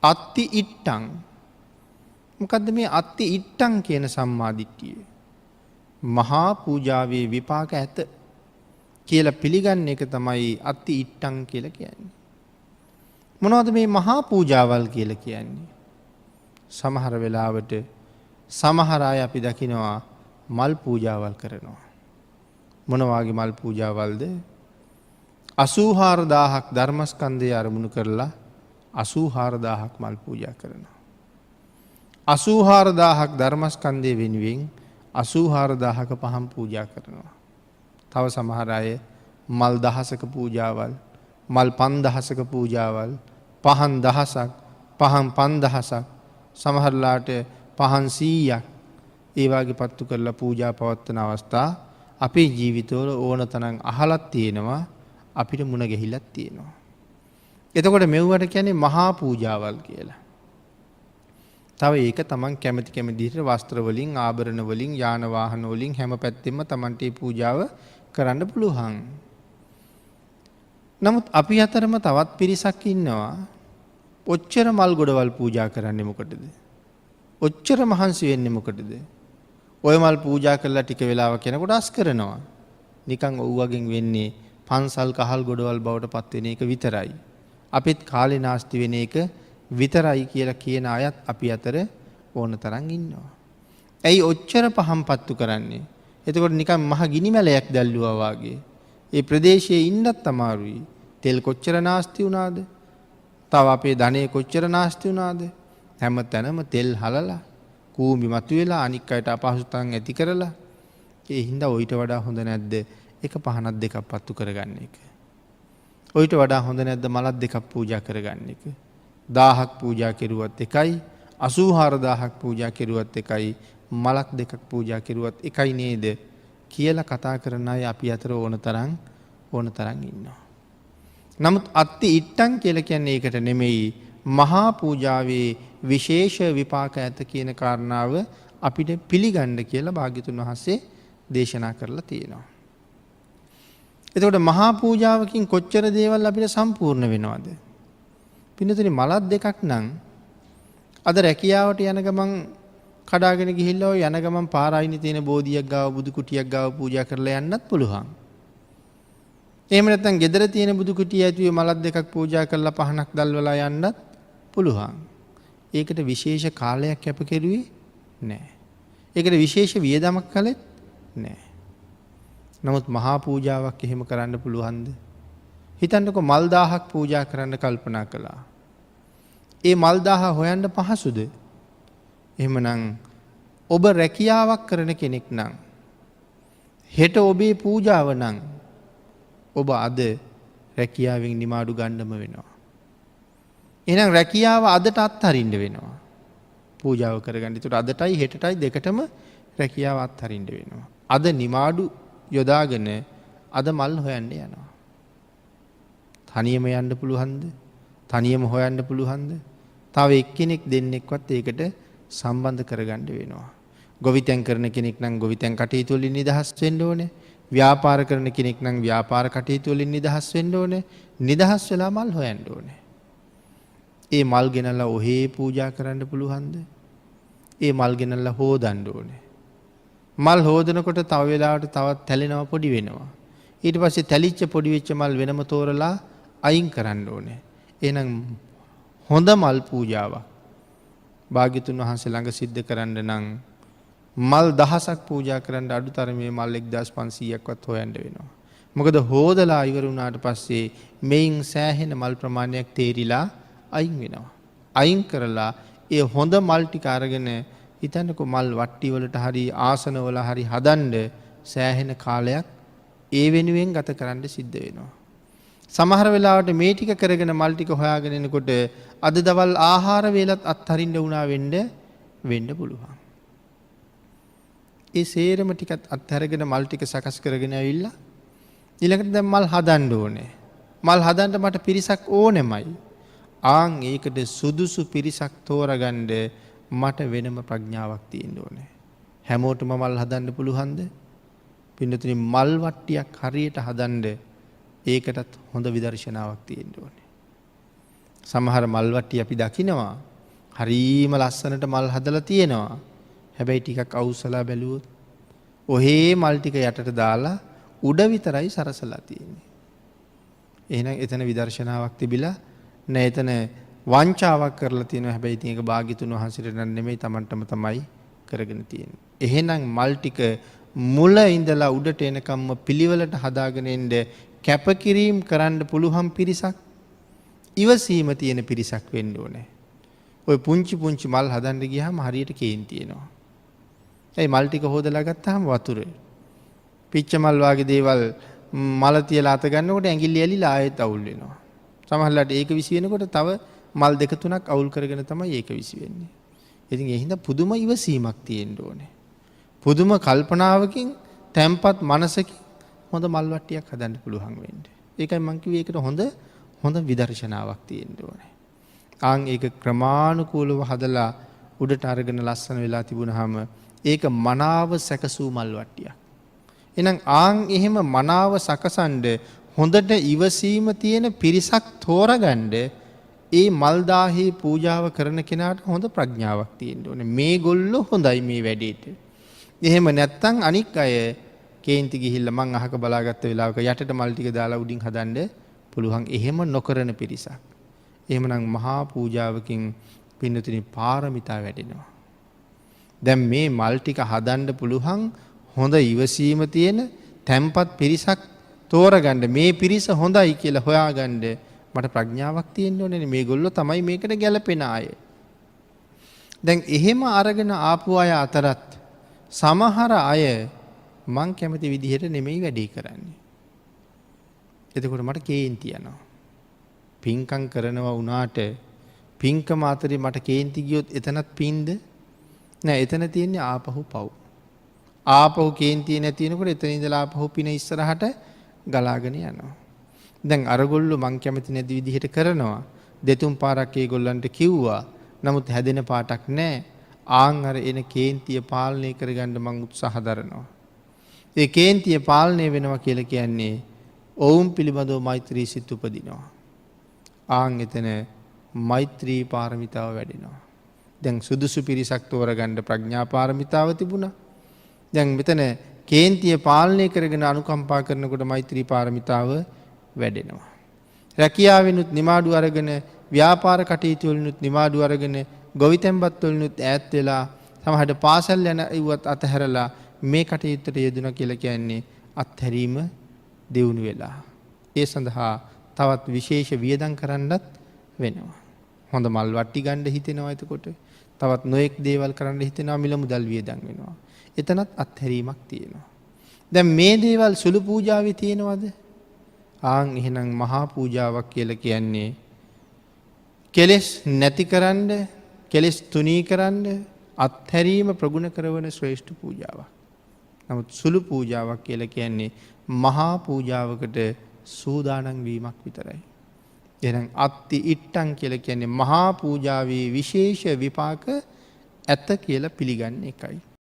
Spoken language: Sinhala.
අත්ති ඉට්ටං. මොකද්ද මේ අත්ති ඉට්ටං කියන සම්මාදිට්ඨිය? මහා පූජාවේ විපාක ඇත කියලා පිළිගන්න එක තමයි අත්ති ඉට්ටං කියලා කියන්නේ. මොනවද මේ මහා පූජාවල් කියලා කියන්නේ? සමහර වෙලාවට සමහර අය අපි දකිනවා මල් පූජාවල් කරනවා. මොන වාගේ මල් පූජාවල්ද? 84,000ක් ධර්මස්කන්ධය අරමුණු කරලා 84,000ක් මල් පූජා කරනවා. 84,000ක් ධර්මස්කන්ධය වෙනුවෙන් 84,000ක පහන් පූජා කරනවා. තව සමහර අය මල් දහසක පූජාවල්, මල් 5,000ක පූජාවල්, පහන් දහසක්, පහන් 5,000ක්, සමහරලාට පහන් 100ක් ඒ වාගේ පත්තු කරලා පූජා පවත්වන අවස්ථා අපේ ජීවිතවල ඕන තරම් අහලක් තියෙනවා, අපිට මුණ ගැහිලක් තියෙනවා. එතකොට මෙව්වට කියන්නේ මහා පූජාවල් කියලා. තව ඒක තමන් කැමති කැමති විදිහට වස්ත්‍ර වලින්, ආභරණ වලින්, යාන වාහන වලින් හැම පැත්තෙම තමන්ට මේ පූජාව කරන්න පුළුවන්. නමුත් අපි අතරම තවත් පිරිසක් ඉන්නවා ඔච්චර මල් ගොඩවල් පූජා කරන්නේ මොකටද? ඔච්චර මහන්සි වෙන්නේ මොකටද? ඔය මල් පූජා කරලා ටික වෙලාවක් යනකොට අස් කරනවා. නිකන් ඔව් වගෙන් වෙන්නේ පන්සල් කහල් ගොඩවල් බවට පත් වෙන එක විතරයි. අපිත් කාලේ නාස්ති වෙන එක විතරයි කියලා කියන අයත් අපි අතර ඕන තරම් ඉන්නවා. ඇයි ඔච්චර පහන් පත්තු කරන්නේ? එතකොට නිකන් මහ ගිනි මැලයක් දැල්ලුවා වාගේ. ඒ ප්‍රදේශයේ ඉන්නත් අමාරුයි. තෙල් කොච්චර නාස්ති වුණාද? තව අපේ ධනය කොච්චර නාස්ති වුණාද? හැම තැනම තෙල් හලලා කූඹි මතුවෙලා අනික් අයට අපහසුතාවන් ඇති කරලා. ඒ හින්දා ඔయిత වඩා හොඳ නැද්ද එක පහනක් දෙකක් පත්තු කරගන්න එක? ඔయిత වඩා හොඳ නැද්ද මලක් දෙකක් පූජා කරගන්න එක? 1000ක් පූජා කෙරුවත් එකයි, 84000ක් පූජා කෙරුවත් එකයි, මලක් දෙකක් පූජා කෙරුවත් එකයි නේද කියලා කතා කරන අය අපි අතර ඕන තරම් ඉන්නවා. නමුත් අත්ති ඉට්ටං කියලා කියන්නේ ඒකට නෙමෙයි, මහා පූජාවේ විශේෂ විපාක ඇත කියන කාරණාව අපිට පිළිගන්න කියලා භාග්‍යතුන් වහන්සේ දේශනා කරලා තියෙනවා. එතකොට මහා පූජාවකින් කොච්චර දේවල් අපිට සම්පූර්ණ වෙනවද? පින්නතුනි, මලක් දෙකක් නම් අද රැකියාවට යන ගමන් කඩාගෙන ගිහිල්ලා ඔය යන ගමන් පාර අයිනේ තියෙන බෝධියක් ගාව බුදු කුටියක් ගාව පූජා කරලා යන්නත් පුළුවන්. එහෙම නැත්නම් ගෙදර තියෙන බුදු කුටිය ඇතුලේ මලක් දෙකක් පූජා කරලා පහනක් දැල්වලා යන්නත් පුළුවන්. ඒකට විශේෂ කාලයක් කැප කෙරුවේ නෑ. ඒකට විශේෂ වියදමක් කළෙත් නෑ. නමුත් මහා පූජාවක් එහෙම කරන්න පුළුවන්ද? හිතන්නකෝ මල් 1000ක් පූජා කරන්න කල්පනා කළා. ඒ මල් 1000 හොයන්න පහසුද? එහෙමනම් ඔබ රැකියාවක් කරන කෙනෙක් නම් හෙට ඔබේ පූජාව නම් ඔබ අද රැකියාවෙන් නිමාඩු ගන්නම වෙනවා. එහෙනම් රැකියාව අදට අත්හරින්න වෙනවා. පූජාව කරගන්න. ඒතකොට අදටයි හෙටටයි දෙකටම රැකියාව අත්හරින්න වෙනවා. අද නිමාඩු යොදාගෙන අද මල් හොයන්න යනවා. තනියම යන්න පුළුවන්ද? තනියම හොයන්න පුළුවන්ද? තව එක්කෙනෙක් දෙන්නෙක්වත් ඒකට සම්බන්ධ කරගන්න වෙනවා. ගොවිතැන් කරන කෙනෙක් නම් ගොවිතැන් කටයුතු වලින් නිදහස් වෙන්න ඕනේ. ව්‍යාපාර කරන කෙනෙක් නම් ව්‍යාපාර කටයුතු වලින් නිදහස් වෙන්න ඕනේ. නිදහස් වෙලා මල් හොයන්න ඕනේ. ඒ මල් ගෙනල්ලා ඔහේ පූජා කරන්න පුළුවන්ද? ඒ මල් ගෙනල්ලා හෝදන්න ඕනේ. මල් හෝදනකොට තව වෙලාවට තවත් තැලෙනවා, පොඩි වෙනවා. ඊට පස්සේ තැලිච්ච පොඩි වෙච්ච මල් වෙනම තෝරලා අයින් කරන්න ඕනේ. එහෙනම් හොඳ මල් පූජාවක් භාග්‍යතුන් වහන්සේ ළඟ සිද්ධ කරන්න නම් මල් දහසක් පූජා කරන්න අඩුතරමේ මල් 1500ක්වත් හොයන්න වෙනවා. මොකද හෝදලා ඉවර වුණාට පස්සේ මෙයින් සෑහෙන මල් ප්‍රමාණයක් තේරිලා අයින් වෙනවා. අයින් කරලා ඒ හොඳ මල් ටික අරගෙන හිතන්නකෝ මල් වට්ටි වලට හරි ආසන වල හරි හදන්න සෑහෙන කාලයක් ඒ වෙනුවෙන් ගත කරන්න සිද්ධ වෙනවා. සමහර වෙලාවට මේ ටික කරගෙන මල් ටික හොයාගෙන එනකොට අද දවල් ආහාර වේලත් අත්හරින්න වුණා වෙන්න පුළුවන්. ඒ සේරම ටිකත් අත්හැරගෙන මල් ටික සකස් කරගෙන ඇවිල්ලා ඊළඟට දැන් මල් හදන්න ඕනේ. මල් හදන්න මට පිරිසක් ඕනෙමයි. ආන් ඒකට සුදුසු පිරිසක් තෝරගන්න මට වෙනම ප්‍රඥාවක් තියෙන්න ඕනේ. හැමෝටම මල් හදන්න පුළුවන්ද? පින්නතුනි, මල් වට්ටියක් හරියට හදන්න ඒකටත් හොඳ විදර්ශනාවක් තියෙන්න ඕනේ. සමහර මල් වට්ටි අපි දකිනවා හරීම ලස්සනට මල් හදලා තියෙනවා. හැබැයි ටිකක් අවුස්සලා බැලුවොත් ඔහේ මල් ටික යටට දාලා උඩ විතරයි සරසලා තියෙන්නේ. එහෙනම් එතන විදර්ශනාවක් තිබිලා නෑ, එතන වංචාවක් කරලා තියෙනවා. හැබැයි ඉතින් ඒක භාග්‍යතුන් වහන්සේට නම් නෙමෙයි, Tamanටම තමයි කරගෙන තියෙන්නේ. එහෙනම් මල් ටික මුල ඉඳලා උඩට එනකම්ම පිළිවෙලට හදාගෙන එන්න කැපකිරීම කරන්න පුළුවන් පිරිසක්, ඉවසීම තියෙන පිරිසක් වෙන්න ඕනේ. ඔය පුංචි පුංචි මල් හදන්න ගියාම හරියට කේන්ති එනවා. ඇයි මල් ටික හොදලා ගත්තාම වතුර. පිච්ච මල් වාගේ දේවල් මල තියලා අත ගන්නකොට ඇඟිලි ඇලිලා ආයෙත් අවුල් වෙනවා. සමහරලාට ඒක විසි වෙනකොට තව මල් දෙක තුනක් අවුල් කරගෙන තමයි ඒක විසි වෙන්නේ. ඉතින් ඒ හින්දා පුදුම ඉවසීමක් තියෙන්න ඕනේ. පුදුම කල්පනාවකින් තැම්පත් මනසකින් හොඳ මල් වට්ටියක් හදන්න පුළුවන් වෙන්න. ඒකයි මං කිව්වේ ඒකට හොඳ හොඳ විදර්ශනාවක් තියෙන්න ඕනේ. ආන් ඒක ක්‍රමානුකූලව හදලා උඩට අරගෙන ලස්සන වෙලා තිබුණාම ඒක මනාව සැකසූ මල් වට්ටියක්. එහෙනම් ආන් එහෙම මනාව සකසන්ඩ හොඳට ඉවසීම තියෙන පිරිසක් තෝරගන්න ඒ මල් දාහේ පූජාව කරන කෙනාට හොඳ ප්‍රඥාවක් තියෙන්න ඕනේ. මේගොල්ලෝ හොඳයි මේ වැඩේට. එහෙම නැත්තම් අනික් අය කේන්ති ගිහිල්ලා මං අහක බලාගත්ත වෙලාවක යටට මල් ටික දාලා උඩින් හදන්න පුළුවන්. එහෙම නොකරන පිරිසක්. එහෙමනම් මහා පූජාවකින් පින්නතුනි පාරමිතා වැඩෙනවා. දැන් මේ මල් ටික හදන්න පුළුවන් හොඳ ඉවසීම තියෙන තැම්පත් පිරිසක් තෝරගන්න, මේ පිරිස හොඳයි කියලා හොයාගන්න මට ප්‍රඥාවක් තියෙන්න ඕනේ. මේගොල්ලෝ තමයි මේකට ගැලපෙන අය. දැන් එහෙම අරගෙන ආපු අය අතරත් සමහර අය මං කැමති විදිහට නෙමෙයි වැඩේ කරන්නේ. එතකොට මට කේන්ති යනවා. පින්කම් කරනවා වුණාට පින්කම අතරේ මට කේන්ති ගියොත් එතනත් පින්ද? නෑ, එතන තියෙන්නේ ආපහු පව්. ආපහු කේන්තිය නැති වෙනකොට එතන ඉඳලා ආපහු පින ඉස්සරහට ගලාගෙන යනවා. දැන් අරගොල්ලෝ මං කැමති නැති විදිහට කරනවා. දෙතුන් පාරක් ඒගොල්ලන්ට කිව්වා. නමුත් හැදෙන පාටක් නෑ. ආන් අර එන කේන්තිය පාලනය කරගන්න මං උත්සාහ දරනවා. ඒ කේන්තිය පාලනය වෙනවා කියලා කියන්නේ ඔවුන් පිළිබඳව මෛත්‍රී සිත් උපදිනවා. ආන් එතන මෛත්‍රී පාරමිතාව වැඩෙනවා. දැන් සුදුසු පිරිසක් තෝරගන්න ප්‍රඥා පාරමිතාව තිබුණා. දැන් මෙතන කේන්තිය පාලනය කරගෙන අනුකම්පා කරනකොට මෛත්‍රී පාරමිතාව වැඩෙනවා. රැකියාවෙනුත් නිමාඩු අරගෙන, ව්‍යාපාර කටයුතු වලිනුත් නිමාඩු අරගෙන, ගොවිතැන්පත් වලිනුත් ඈත් වෙලා, සමහරට පාසල් යන ඉව්වත් අතහැරලා මේ කටයුත්තට යෙදුණා කියලා කියන්නේ අත්හැරීම දියුණු වෙලා. ඒ සඳහා තවත් විශේෂ වියදම් කරන්නත් වෙනවා. හොඳ මල් වට්ටි ගන්න හිතෙනවා එතකොට. තවත් නොයෙක් දේවල් කරන්න හිතෙනවා, මිල මුදල් වියදම් වෙනවා. එතනත් අත්හැරීමක් තියෙනවා. දැන් මේ දේවල් සුළු පූජාවේ තියෙනවද? ආන් එහෙනම් මහා පූජාවක් කියලා කියන්නේ කෙලෙස් නැතිකරන්න, කෙලෙස් තුනී කරන්න අත්හැරීම ප්‍රගුණ කරන ශ්‍රේෂ්ඨ පූජාවක්. නමුත් සුළු පූජාවක් කියලා කියන්නේ මහා පූජාවකට සූදානම් වීමක් විතරයි. එහෙනම් අත්ති ඉට්ටං කියලා කියන්නේ මහා පූජාවේ විශේෂ විපාක ඇත කියලා පිළිගන්න එකයි.